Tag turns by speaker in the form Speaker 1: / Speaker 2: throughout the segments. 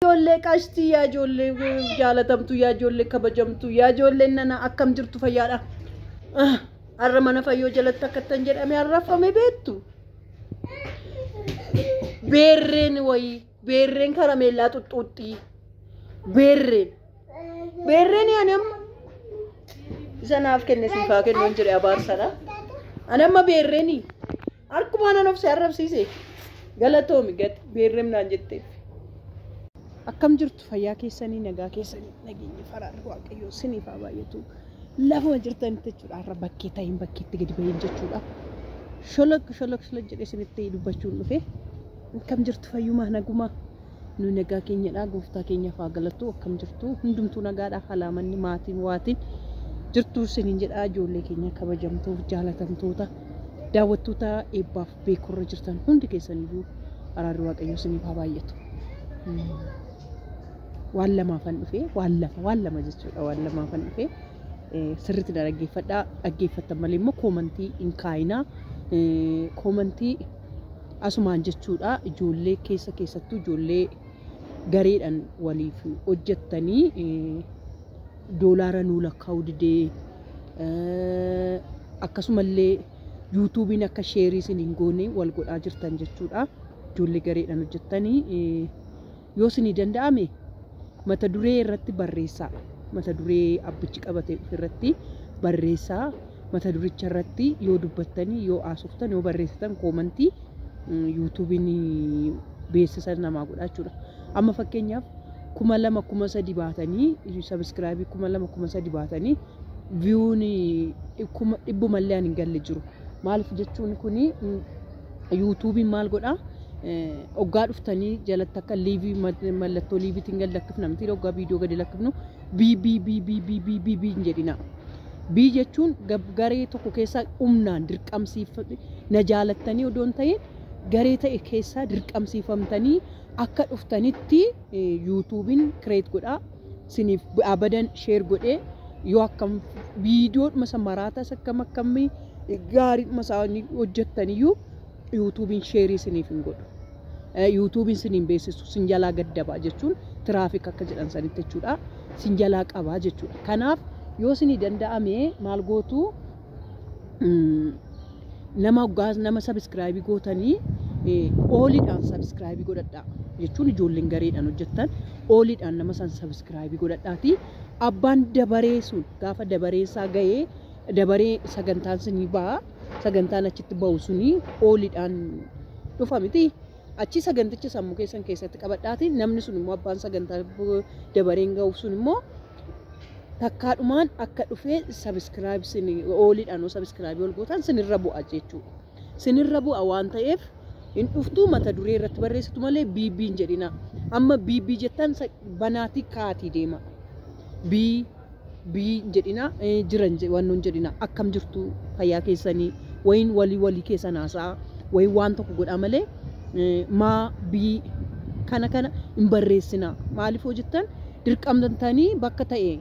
Speaker 1: Ijoollee qashtii, yaa ijoollee jaalatamtu, yaa ijoollee kabajamtu, yaa ijoollee nana, akkam jirtu? Fayyaadha. Har'a mana fayyoo jalatti akkattan jedhame arrafame beektu. Beerreen wayii, beerreen karameellaa xuxxuuxxii, beerreen. Beerreen ani amma isa naaf kenne siifaa kennuun jedhe abaarsadha. Ani amma beerreeni harkumaan nan obse arrabsiise. Galatoomi gati beerreen naan jetteef. Akkam jirtu? Fayyaa keessanii, nagaa keessanii? Nageenya faraarri Waaqayyoo siniif haa baay'atu. Lafuma jirtanitti jechuudha, har'a bakkee ta'in bakkeetti gadi bahin jechuudha. Sholok sholok sholok jedhee isinitti dubbachuun dhufe. Akkam jirtu? Fayyumaa, nagumaa? Nu nagaa keenyadha, gooftaa keenyaaf haa galatu. Akkam jirtu? Hundumtuu nagaadha? Halaamanni maatiin waatiin jirtu isiniin jedha. Ijoollee keenya kabajamtuuf jaalatamtoota, daawwattoota eebbaaf beekurra jirtan hundi keessaniyyuu araarri Waaqayyoo isiniif haa baay'atu. Waan lamaafan dhufe, waan lama jechuudha, waan lamaafan dhufe. Sirriitti na dhaggeeffadhaa. Dhaggeeffattan malee immoo koomantii hin kaayinaa. Koomantii asumaan jechuudha, ijoollee keessa, keessattuu ijoollee gareedhaan waliif hojjettanii doolaara nuu lakkaa'uu didee, akkasumallee yuutuubiin akka sheerii isin hin goone wal godhaa jirtan jechuudha. Ijoollee gareedhaan hojjettanii, yoo isinii danda'ame mata duree irratti barreessaa. Mata duree abbichi qabatee dhufe irratti barreessaa. Mata duricha irratti yoo dubbattanii, yoo haasoftan, yoo barreessitan koomantii, yuutuubiin beeksisa namaa godha jechuudha. Amma fakkeenyaaf 2000, 3000 baatanii, sabiskiraayibii 2000, 3000 baatanii, viyuun dhibbumallee ani hin galle jiru. Maaliif jechuun kuni yuutuubiin maal godhaa? Hoggaa dhuftanii jalatti akka liivii, mallattoo liiviitiin gad lakkifna miti? Hoggaa viidiyoo gadi lakkifnu B B B B B B B B hin jedhina. B jechuun garee tokko keessaa humnaan dirqamsiif na jaalattanii odoo hin ta'in, garee ta'e keessaa dirqamsiifamtanii akka dhuftanitti yuutuubiin create godhaa siniif abadan share godhee, yoo akkam viidiyoodhuma isa maraatas akkam akkamii gaariidhuma isaanii hojjettaniyyuu yuutuubiin sheerii siniif hin godhu. Yuutuubiin siniin beeksisu, sin jalaa gaddabaa jechuun traffic akka jedhan sanitti jechuudha. Sin jalaa qabaa jechuudha. Kanaaf yoo sinii danda'ame maal gootu? Nama hoggaa nama sabiskiraayibii gootanii ooliidhaan sabiskiraayibii godhadhaa jechuun, ijoolleen gareedhaan hojjettan ooliidhaan nama san sabiskiraayibii godhadhaati. Abbaan dabaree sun gaafa dabaree isaa ga'ee, dabaree sagantaan sinii ba'a, sagantaan achitti ba'u sunii ooliidhaan dhufa miti? Achi saganticha sammuu keessan keessatti qabadhaati, namni sun immoo, abbaan sagantaa dabareen ga'u sun immoo takkaadhumaan akka dhufee subscribe sin ooliidhaan yoo sabiskiraayibii ol gootan sinirra bu'a jechuudha. Sinirra bu'a waan ta'eef hin dhuftuu mata duree irratti barreessitu malee BB hin jedhina. Amma BB jettan banaatii kaatii deema. B B hin jedhina, jiran wannoon jedhina. Akkam jirtu, fayyaa keessanii, wayin walii walii keessan haasa'a, wayin waan tokko godhaa malee maa B kana kana hin barreessina. Maaliif hojjettan dirqamtanii bakka ta'e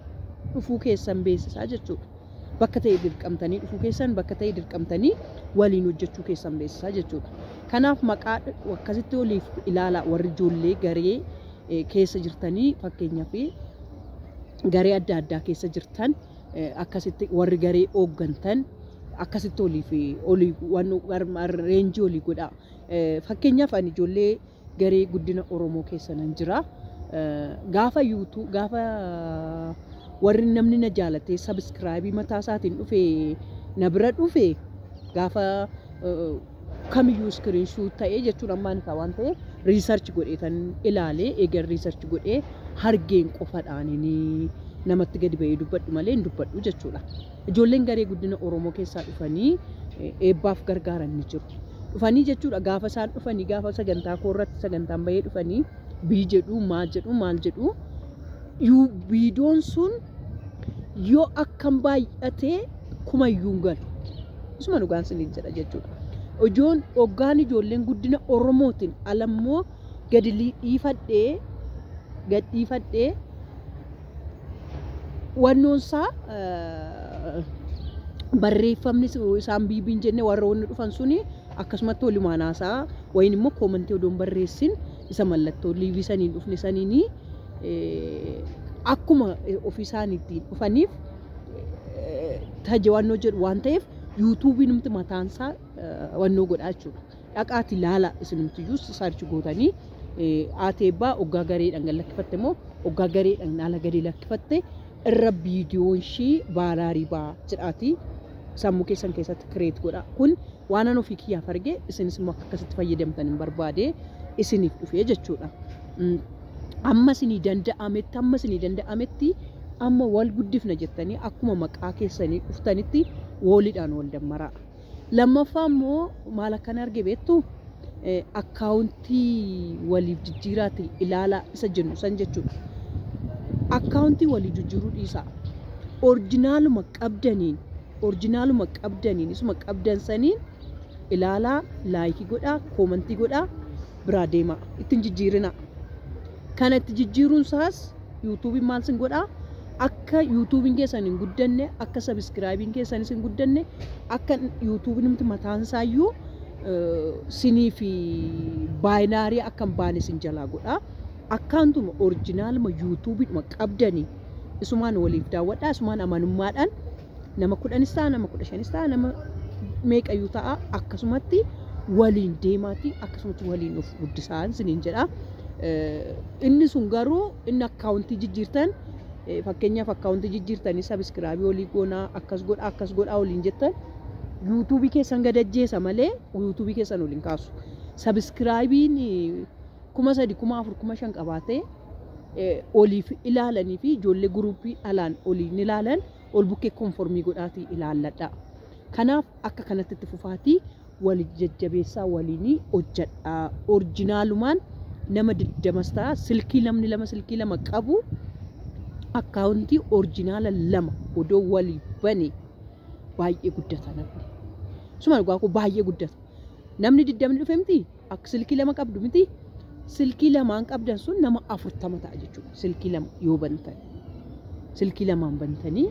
Speaker 1: dhufuu keessan beeksisaa jechuudha. Bakka ta'e dirqamtanii dhufuu keessan, bakka ta'e dirqamtanii waliin hojjechuu keessan beeksisaa jechuudha. Kanaaf maqaa akkasitti oliif ilaalaa, warri ijoollee garee keessa jirtanii, fakkeenyaaf garee adda addaa keessa jirtan, akkasitti warri garee hooggantan akkasitti oliif olii waan reenjii olii godhaa. Fakkeenyaaf ani ijoollee garee guddina Oromoo keessa nan jira. Gaafa yuutuu gaafa warri namni na jaalatee sabiskiraayibii mataa isaatiin dhufe na bira dhufe, gaafa kamiyyuu screenshot ta'ee jechuun ammaan isaa waan ta'eef research godhee tan ilaalee, eegan research godhee hargeen qofadhaan namatti gadi ba'ee dubbadhu malee hin dubbadhu jechuudha. Ijoolleen garee guddina Oromoo keessaa dhufanii eebbaaf gargaaran ni jiru. Dhufanii jechuudha, gaafa isaan dhufanii, gaafa sagantaa koo irratti sagantaan bahee dhufanii bii jedhu, maal jedhu, maal jedhu, viidiyoon sun yoo akkam baay'atee kumayyuu hin galu. Isuma dhugaan siniin jedha jechuudha. Ijoon hoggaan ijoolleen guddina Oromootiin alammoo gadi dhiifadhee gad dhiifadhee wannoonsaa barreeffamni isaan biibiin jenne warroonni dhufan suni akkasumatti walumaan haasa'a, wayin immoo koomantii odoon barreessin Isa mallattoo liivii saniin dhufne saniini akkuma ofii isaaniitiin dhufaniif tajawannoo jedhu waan ta'eef yuutuubiin numti mataansaa wannoo godhaa jechuudha. Dhaqaati laala isinumtiyyuu search gootanii aateebbaa oggaa gareedhaan gad lakkifatte immoo oggaa gareedhaan haala gadi lakkifatte irra viidiyoon ishii baaraarii baa jedhaati sammuu keessan keessatti create godha. Kun waan an ofii kiyyaaf arge, isinis immoo akka akkasitti fayyadamtan hin barbaade isiniif dhufee jechuudha. Amma isinii danda'ametti amma wal guddifna jettanii akkuma maqaa keessanii dhuftanitti waliidhaan wal dammaraa. Lammaffaa immoo maal akkan arge beektu? Akkaawuntii waliif jijjiiraati ilaalaa isa jennu san jechuudha. Akkaawuntii walii jijjiiruu dhiisaa. Originaluma qabdaniin isuma qabdan saniin ilaalaa, like godhaa, comment godhaa, biraa deemaa, ittiin jijjiirinaa. Kana itti jijjiiruun isaas yuutuubiin maal sin godhaa? Akka yuutuubiin keessan hin guddanne, akka subscribeiin keessanis hin guddanne, akka yuutuubiin mataan isaayyuu sinii fi baayinaarii akka hin baane sin jalaa godhaa. Akkaawuntuma originaluma yuutuubiidhuma qabdanii isumaan waliif daawwadhaa, isumaan amanummaadhaan nama 10s ta'a, nama 15s ta'a, nama meeqayyuu ta'a, akkasumatti waliin deemaati akkasumatti waliin of guddisaa isiniin jedha. Inni sun garuu inni akkaawuntii jijjiirtan, fakkeenyaaf akkaawuntii jijjiirtanii subscribe walii goonaa, akkas godhaa, akkas godhaa waliin jettan, yuutuubii keessan gad ajjeesa malee yuutuubii keessan waliin kaasu. Subscribeiin 3000, 4000, 5000 qabaatee oliif ilaalanii fi ijoollee group alaan oliin ilaalan ol bukkee confirm godhaatii ilaalladha. Kanaaf akka kanatti itti fufaatii wal jajjabeessaa waliin hojjedha. Originalumaan nama 20s ta'a, silkii namni lama silkii lama qabu akkaawuntii original lama odoo walii bane baay'ee guddata namni. Suma dhugaa koo baay'ee guddata. Namni 20ni dhufe miti, akka silkii lama qabdu miti, silkii lamaan qabdan sun nama 40 ta'a jechuudha. Silkii lama yoo bantan. Silkii lamaan bantanii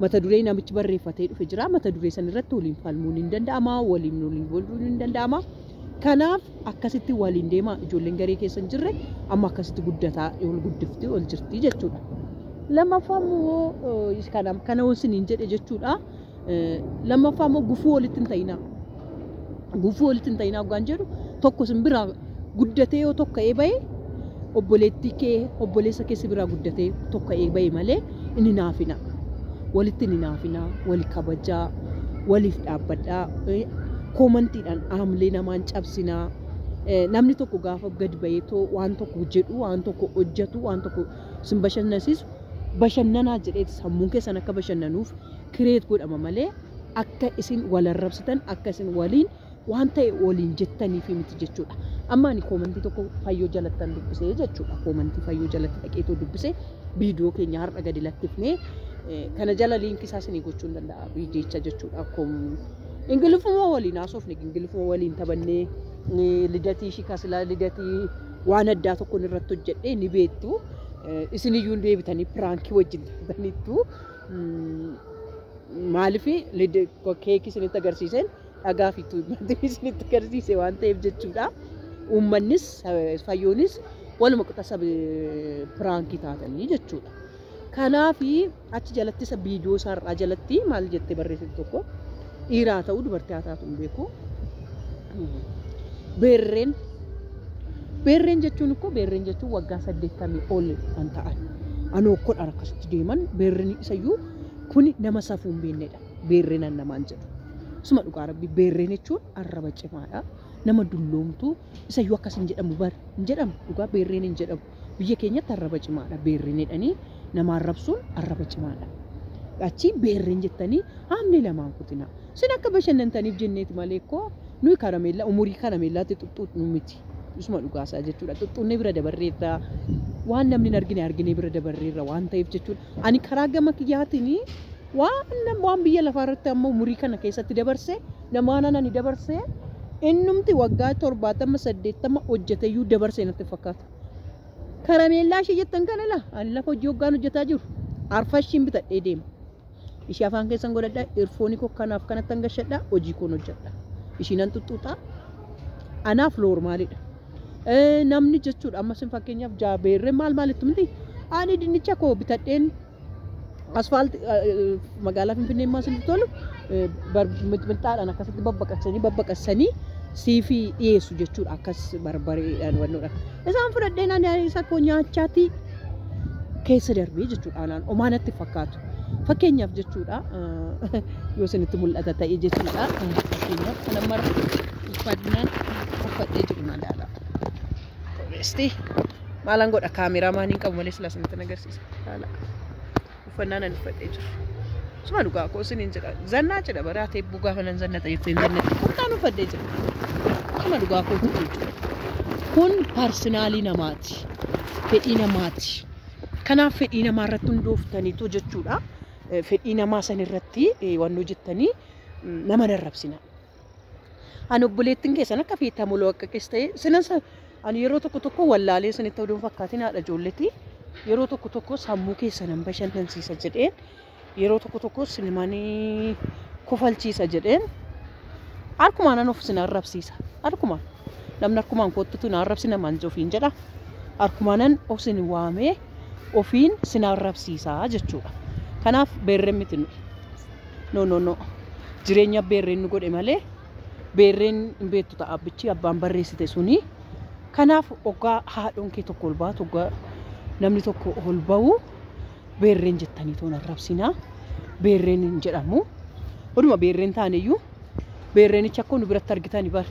Speaker 1: mata duree namichi barreeffatee dhufe jira. Mata duree san irratti waliin falmuun hin danda'ama. Waliin walduun hin danda'ama. Kanaaf akkasitti waliin deemaa, ijoolleen garee keessa hin jirre amma akkasitti guddataa ol guddifti ol jirti jechuudha. Lammaffaa immoo kana isiniin jedhe jechuudha. Lammaffaa immoo gufuu walitti hin ta'inaa. Gufuu walitti hin ta'inaa hoggaan jedhu, tokko isin biraa guddatee yoo tokka'ee bahe, obboleettii kee, obboleessa kee si biraa guddatee tokka'ee bahe malee inni naafina. Walitti inni naafinaa, wal kabajaa, waliif dhaabbadhaa, commentiidhaan aamlee namaan cabsinaa. Namni tokko gaafa gad baheetoo waan tokko jedhu, waan tokko hojjetu, waan tokko sin bashannansiisu, bashannanaa jedhee sammuun keessan akka bashannanuuf create godhama malee akka isin wal arrabsitan, akka isin waliin waan ta'e waliin jettaniif miti jechuudha. Amma ani comment tokko fayyoo jalattan dubbisee jechuudha. Comment fayyoo jalatti dhaqeetoo dubbisee viidiyoo keenya har'a gadi lakkifnee kana jala link isaa isinii gochuu hin danda'a viidiyicha jechuudha. Ingiliffuma waliin haasofne, Ingiliffuma waliin taphannee, lidatii ishii kasilaa lidatii waan addaa tokkoon irratti hojjedhee ni beektu. Isiniyyuu deebitanii prank wajjin taphataniittu. Maaliif keekii isinitti agarsiiseen dhagaa fi tuubbaatiin isinitti agarsiise waan ta'eef jechuudha. Uummannis fayyoonis waluma qixa sabi prank taatanii jechuudha. Kanaafi achi jalatti isa viidiyoo isaarraa jalatti maal jettee barreessite tokko, dhiiraa ta'uu dubartii haa taatu hin beeku. Beerreen beerreen jechuun ikkoo beerreen jechuun waggaa 80 ol kan ta'an. Anoo okkodhaan akkasitti deeman beerreen isayyuu kuni nama safuu hin beeknedha. Beerreen an namaan jedhu. Suma dhugaa rabbi, beerreen jechuun arraba cimaadha. Nama dulloomtuu isayyuu akkas hin jedhamu bar, hin jedhamu dhugaa, beerreen hin jedhamu. Biyya keenyatti arraba cimaadha beerreen jedhanii nama arrabsuun arraba cimaadha. Achi beerreen jettanii haamni lamaan kutina. Isin akka bashannantaniif jenneeti malee koo nuyi karameellaa umurii karameellaatti xuxxuudhu miti. Isuma dhugaasaa jechuudha. Xuxxunnee bira dabarreerra. Waan namni hin argine arginee bira dabarreerra waan ta'eef jechuudha. Ani karaa gama kiyyaatiin waan biyya lafaa irratti amma umurii kana keessatti dabarse namaan ani dabarse innumti waggaa 70 80 hojjeteyyuu dabarse natti fakkaata. Karameellaa ishee jettan kana laa ani lafa hojii hoggaan hojjetaa jiru arfashiin bitadhee deema. Ishee afaan keessan godhadhaa, earphone koo kanaaf kanatti hangashadhaa, hojii koon hojjedha. Ishiin nan xuxxuuxaa. Anaaf normalidha. Namni jechuudha amma sin fakkeenyaaf jaabeerree maal maalittu miti ani dinnicha koo bitadheen asfaalti magaalaa Finfinnee maal sitti tolu mixmixaadhaan akkasitti babbaqaqsanii siifii dhiyeessu jechuudha akkas barbareedhaan wannoodha. Isaan fudhadheen ani isa koo nyaachaati keessa darbee jechuudha anaan homaa natti fakkaatu. Fakkeenyaaf jechuudha yoo isinitti mul'ata ta'e jechuudha fakkeenyaaf kana mara uffannaan uffadhee jiru na ilaala. Qubeesti maalan godha kaameeraa maaniin qabu malee silaa isinitti agarsiisa. Ilaala. Uffannaan ani uffadhee jiru. Suma dhugaa koo isiniin jedha. Zannaa jedha baraa teebbuu gaafa nan zannata jettee hin zannatti. Qumxaan uffadhee jira. Suma dhugaa kootu jechuudha. Kun parsinaalii namaati. Fedhii namaati. Kanaaf fedhii namaa irratti hundooftaniitu jechuudha. Fedhii namaa san irratti waan hojjettanii nama arrabsina. Ani obboleettiin keessan akka feetaa moloo akka keessa ta'e sinan ani yeroo tokko tokko wallaalee isinitti oduun fakkaatiin haadha ijoolleeti. Yeroo tokko tokko sammuu keessan nan bashannansiisa jedheen yeroo tokko tokko sinimanii kofalchiisa jedheen harkumaan an of sin arrabsiisa. Harkumaan namni harkumaan kottutu na arrabsi namaan ofiin jedha. Harkumaanan of sin waamee ofiin sin arrabsiisa jechuudha. Kanaaf beerreen miti nuyi. No no no. Jireenya beerreen nu godhe malee beerreen hin beektu ta'a abbichi abbaan barreessite suni. Kanaaf oggaa haadhoon kee tokko ol baatu oggaa namni tokko ol ba'u beerreen jettanii toon arrabsinaa. Beerreen hin jedhamu. Oduma beerreen taaneyyuu beerreenicha akka nu biratti argitanii bar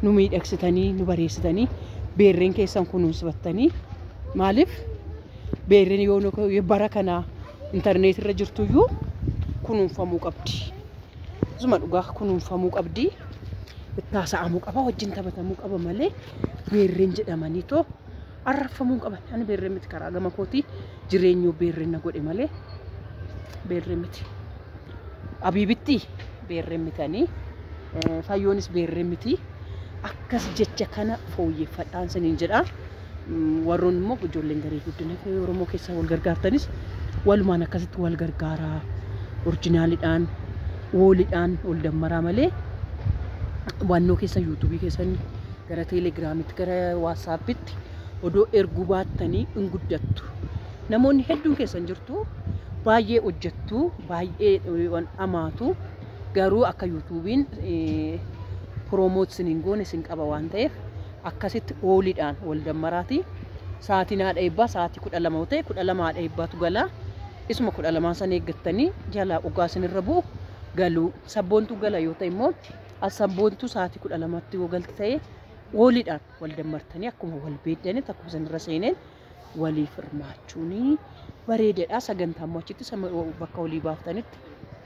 Speaker 1: nu miidhagsitanii nu bareessitanii beerreen keessan kunuunsifattanii maaliif beerreen yoo bara kana intarneetirra irra jirtuyyuu kunuunfamuu qabdi. Isuma dhugaa kunuunfamuu qabdi. Itti haasa'amuu qaba wajjin taphatamuu qaba malee beerreen jedhamanii too arrabfamuu qaban. Ani beerreen miti karaa gama kootii jireenyoo beerreen na godhe malee beerreen miti. Abiibitti beerreen mitanii fayyoonis beerreen miti. Akkas jecha kana fooyyeffadhaan saniin jedha. Warroon immoo ijoolleen garee guddina Oromoo keessa wal gargaartanis walumaan akkasitti wal gargaaraa orjinaaliidhaan woolidhaan ol dammaraa malee wannoo keessa yuutuubii keessan gara teelegiraamitti gara waasaappitti odoo erguu baattanii hin guddattu. Namoonni hedduun keessan jirtu baay'ee hojjettu baay'ee dhamaatu garuu akka yuutuubiin piroomoot isiniin goone isin qaba waan ta'eef akkasitti ooliidhaan wal dammaraati. Sa'aatiin haadha eebbaa sa'aatii 12 yoo ta'e 12 haadha eebbaatu gala. Isuma 12 sana eeggattanii jalaa ogaa isinirra bu'u galuu. Sabboontuu gala yoo ta'e immoo as sabboontuu sa'aatii 12tti yoo galte ta'e ooliidhaan wal dammartanii akkuma wal beeddanitti akkuma isinirra seeneen waliif hirmaachuun bareedaadha. Sagantaa immoo achitti bakka walii baaftanitti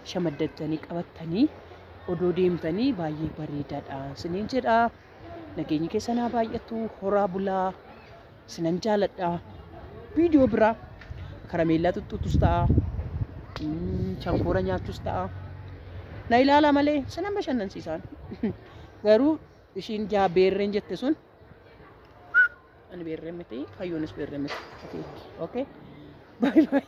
Speaker 1: shamaddattanii qabattanii odoo deemtanii baay'ee bareedaadha. Isiniin jedha. Nageenyi keessan haa baay'atu. Horaa bulaa. Sinan jaaladha. Viidiyoo biraa karameellaa xuxxutus ta'a. Chankoora nyaachuus ta'a. Na ilaalaa malee sinan bashannansiisaan. Garuu ishiin jaa beerreen jette sun ani beerreen miti fayyoonis beerreen miti. Okay. Bye bye.